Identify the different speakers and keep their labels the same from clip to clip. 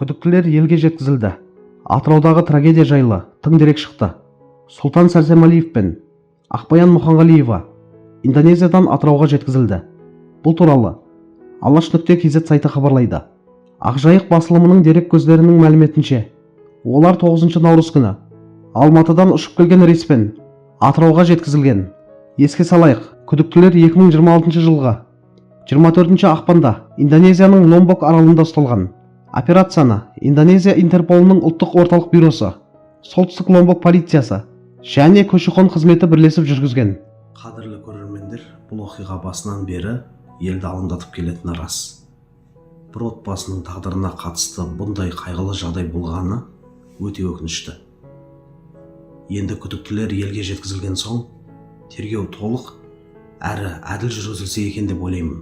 Speaker 1: Күдіктілер елге жеткізілді. Атыраудағы трагедия жайлы тың дерек шықты. Сұлтан Сәрсемәлиев пен Ақбаян Мұханғалиева Индонезиядан Атырауға жеткізілді. Бұл туралы Алаш.kz сайты хабарлайды. Ақжайық басылымының дерек көздерінің мәліметінше, олар 9 наурыз күні Алматыдан ұшып келген рейспен Атырауға жеткізілген. Еске салайық, күдіктілер 2026 жылғы 24 ақпанда Индонезияның Ломбок аралында ұсталған. Операцияны Индонезия Интерполының ұлттық орталық бюросы, Солтүстік Ломбок полициясы және көші-қон қызметі бірлесіп жүргізген.
Speaker 2: Қадірлі көрермендер, бұл оқиға басынан бері елді алаңдатып келетіні рас. Бір отбасының тағдырына қатысты бұндай қайғылы жағдай болғаны өте өкінішті. Енді күдіктілер елге жеткізілген соң, тергеу толық әрі әділ жүргізілсе екен деп ойлаймын.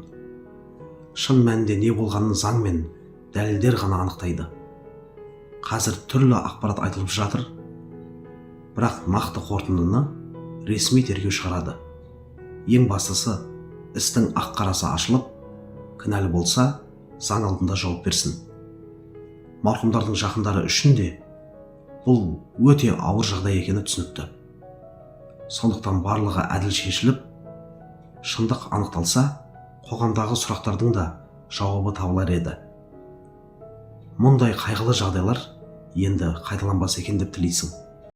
Speaker 2: Шын мәнінде не болғанын заң мен дәлелдер ғана анықтайды. Қазір түрлі ақпарат айтылып жатыр, бірақ нақты қорытындыны ресми тергеу шығарады. Ең бастысы, істің ақ қарасы ашылып, кінәлі болса, заң алдында жауап берсін. Марқұмдардың жақындары үшін де бұл өте ауыр жағдай екені түсінікті. Сондықтан барлығы әділ шешіліп, шындық анықталса, қоғамдағы сұрақтардың да жауабы табылар еді. Мұндай қайғылы жағдайлар енді қайталанбас екен деп тілейсің.